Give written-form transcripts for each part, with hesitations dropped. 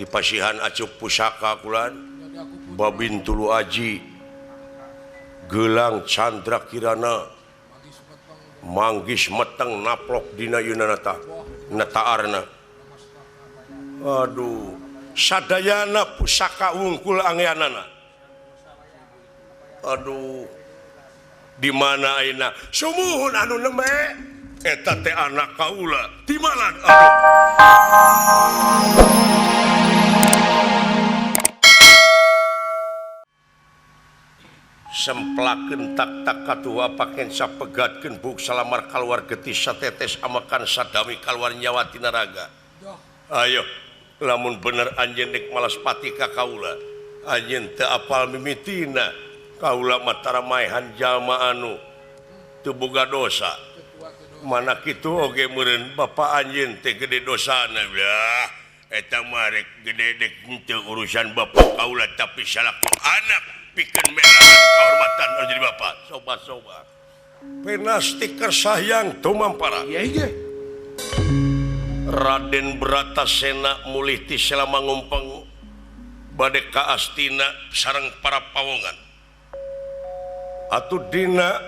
Dipasihan acuk pusaka kulan Babin Tulu Aji gelang Chandra Kirana manggis meteng naplok dina yunanata nataarna. Aduh sadayana pusaka wungkul angeanana. Aduh di mana ayeuna sumuhun anu nembe eta teh anak kaula timalan. Aduh semplakeun tak-tak katua paken sapegatkeun buk salamar kaluar getih satetes amakan sadami kaluar nyawa tina raga. Ayo lamun bener anjeun dek malas pati ka kaula anjeun teu apal mimitina kaula mah tara maehan jalma anu teu boga dosa. Mana kitu oge meureun bapa anjeun teh gede dosana. Lah eta mah rek gede dek henteu urusan bapa kaula tapi salaku anak pikeun melahan kehormatan anu jadi bapa. Soba-soba penasti kersayang tumampara. Raden Bratasena mulih ti selama ngumpeng bade ka Astina sareng para pawongan. Atuh dina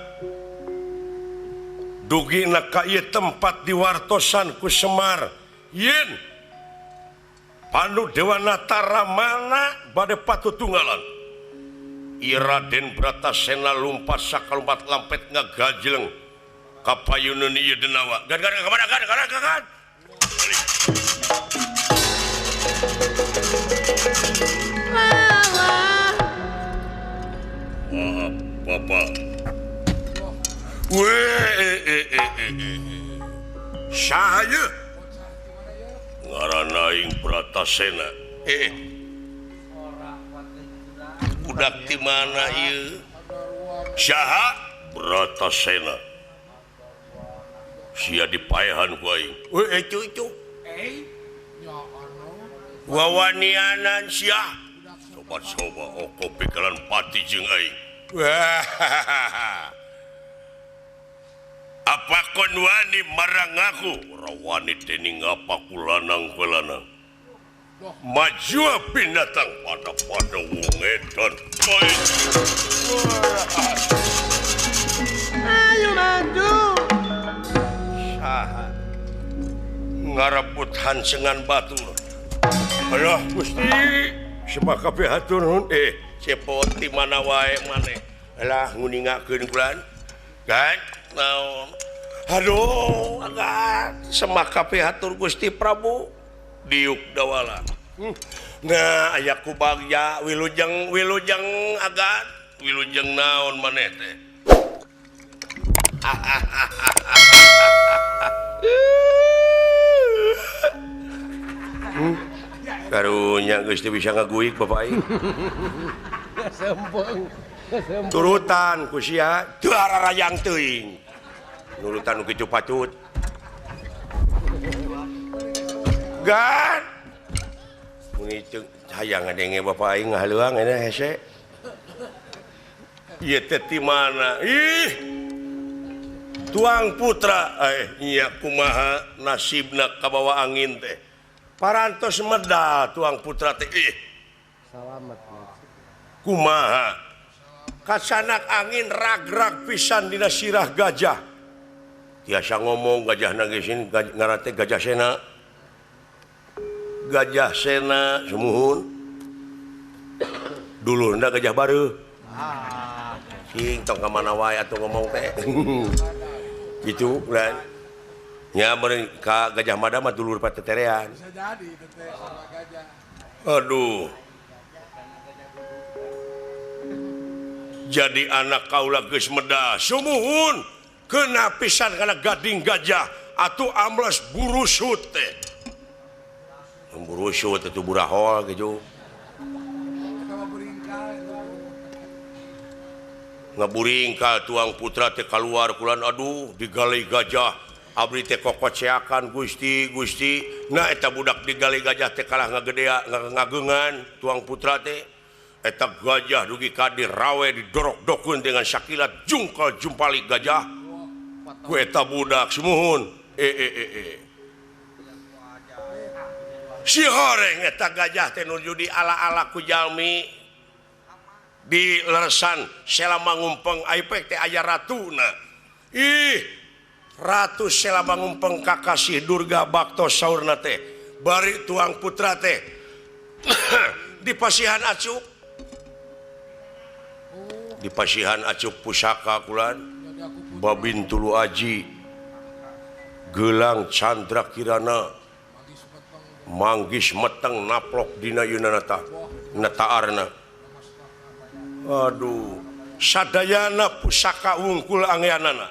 dugina ka ieu tempat diwartosan ku Semar yen Pandu Dewanata Ramana bade patutunggalan. Ieu Raden Bratasena lumpat sakalumpat lampet ngagajleng ka payuneun ieu denawa. Gan gan ka mana gan gan gan gan. Maaf, Bapak. Saha ngaran aing Bratasena. Budak di mana ieu? Saha Bratasena. Sia dipaehan ku aing. Cucu. Wawanianan sia. Sobat-soba oko pikalan pati jeung aing. Apa kon wani marang aku? Ora wani dening apa ku lanang ku lanang. Maju binatang pada-pada wong edan. Ayo maju. Saha ngarebut hansengan batur. Alah Gusti, sebab kabeh hatur nuhun. Cepot di mana wae maneh. Alah nguningakeun kulan. Kan naon? Aduh, agat semak kabeh hatur Gusti Prabu. Diuk dawala. Nah, aya ku bagja wilujeng wilujeng agat. Wilujeng naon maneh teh? Karunya geus teu bisa ngaguik bapak aing. Turutan ku sia teu ararayang teuing. Nurutan nu kitu patut. Gan. Muni teu hayang ngadenge bapak aing ngahaleuang enya hese. Ieu teh ti mana? Ih. Tuang putra nya kumaha nasibna kabawa angin teh. Parantos medal tuang putra teh. Ih. Salamet. Kumaha? Kasanak angin ragrag pisan dina sirah gajah. Tiasa ngomong gajahna geus ngaran teh Gajah Sena. Gajah Sena sumuhun. Dulurna Gajah Bareuh. Cing tong ka mana wae atuh ngomong teh. Gitu kan. Nya meureun ka Gajah Mada mah dulur pateterean. Bisa jadi tete sama gajah. Aduh. Jadi anak kaula geus medal sumuhun kena pisan kana gading gajah atuh ambles burusut teh. Burusut itu burahol gitu. Ngaburingkal tuang putra teh kaluar kulan aduh digali gajah abdi teh kokoceakan Gusti Gusti. Nah eta budak digali gajah teh kalah ngagedea ngagengan tuang putra teh. Eta gajah dugi ka dirawe didorok-dokeun dengan sakilat jungkal jumpali gajah ku eta budak sumuhun. Si horeng eta gajah teh nuju di ala-ala ku jalmi di leresan Sela Mangumpeng aipek teh aya ratuna. Ih, Ratu Sela Mangumpeng kakasih Durga Bakto saurna teh bari tuang putra teh di pasihan acuk. Di pasihan acuk pusaka kulan Babin Tulu Aji gelang Chandra Kirana manggis meteng naplok dina yunanata nataarna. Aduh, sadayana pusaka wungkul angeanana.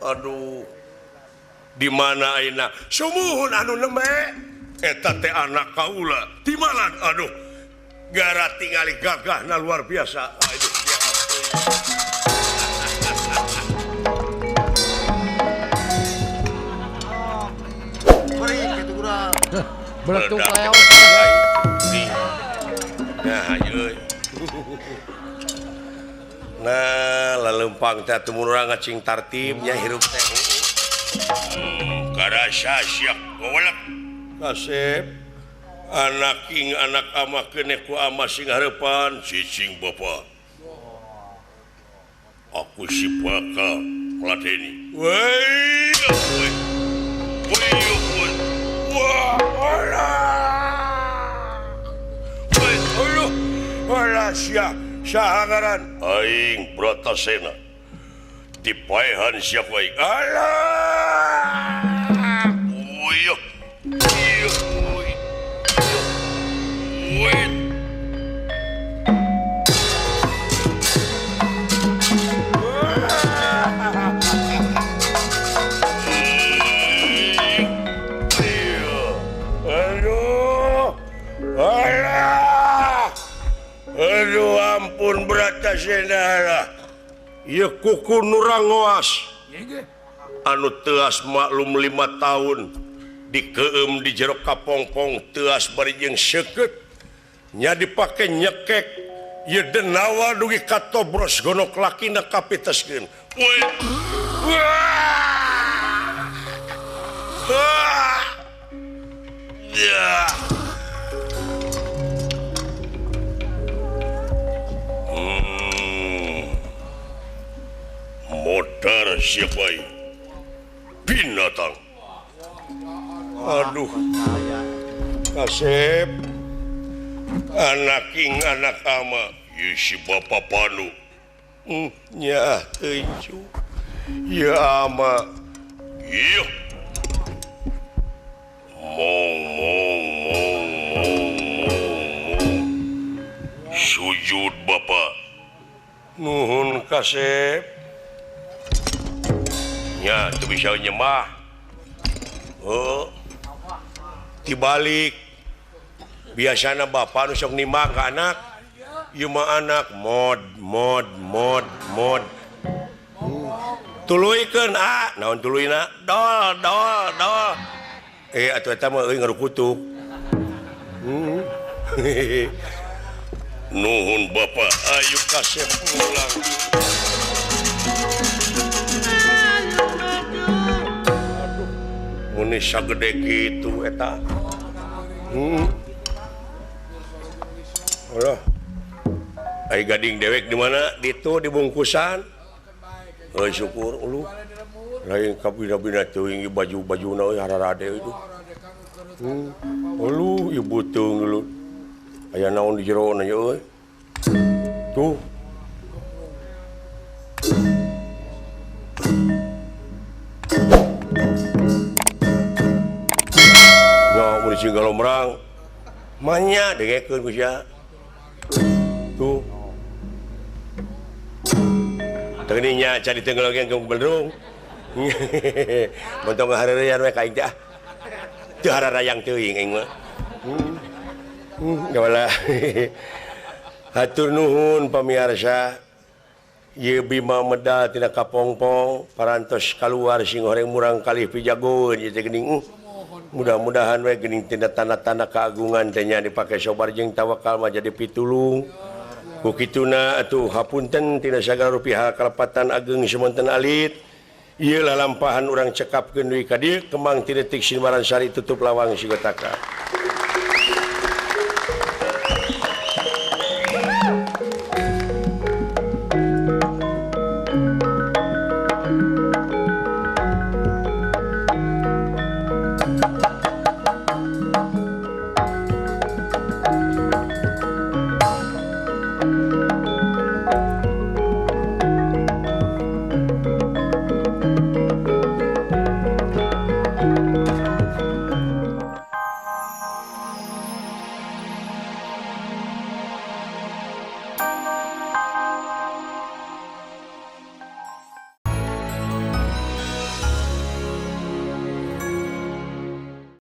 Aduh, di mana ayeuna sumuhun anu nembe eta teh anak kaula timalan. Aduh, gara tingali gagahna luar biasa. Aduh, ya ampun. Beletuk leot. Nah, ayo. Nah, lalempang teh atuh mun urang ngacing tartibnya hirup teh. Karasa siap gowelek. Kasep anak ing anak ama keneh ku ama sing hareupan cicing bapa. Aku si bakal ngladeni. Woi, woi. Woi, wah, alah. Woi, aduh. Alah sia, saha ngaran? Aing Bratasena. Dipaehan sia ku aing. Alah. Uyuh. Uyuh. Uyuh. Aduh, ampun Bratasena. Ieu kuku nurangoas. Anu teuas maklum 5 tahun dikeum di jero kapongpong teuas bari jeung seukeut nya dipake nyekek ieu denawa dugi ka tobros gonok lakina kapiteskeun. Woi. Wah. Ya. Modar siapa binatang. Aduh, kasep anak ing anak ama si bapak panu. Nya teuing ya ama. Iya. Mong mong mong mong mong. Sujud bapak. Nuhun kasep. Nya teu bisa nyembah. Oh. Dibalik. Biasana bapak nu sok nimbang ka anak. Ieu mah anak mod mod mod mod. Tuluykeun a, naon tuluyna? Dol dol dol. Eh atuh eta mah euy ngarukutuk. Nuhun bapak, ayo kasep pulang. Muni sagede kitu eta. Alah. Ai gading dewek di mana? Ditu dibungkusan. Euy syukur uluh. Lain kabina-bina teuing baju-bajuna euy hararade itu. Uluh ieu beuteung lu. Aya naon di jero na euy. Tuh. Sing galomrang manya dengekeun ku sia. Tuh. Teu nya cari tenggelogeun ke belerung. Montong hareurean we ka aing teh ah. Teu hararayang teuing aing mah. Gawalah. Hatur nuhun pamiarsa. Ieu Bima medal tina kapongpong parantos kaluar sing horeng murang kalih pijagoeun ieu teh geuning. Mudah-mudahan we geuning tina tanda-tanda keagungan teh nya dipake sobar jeung tawakal mah jadi pitulung. Ku kituna atuh hapunten tina sagala rupi hal kalepatan ageng semonten alit. Ieu lalampahan urang cekapkeun deui ka dieu Kemang ti detik Sinwaran Sari tutup lawang Sigotaka.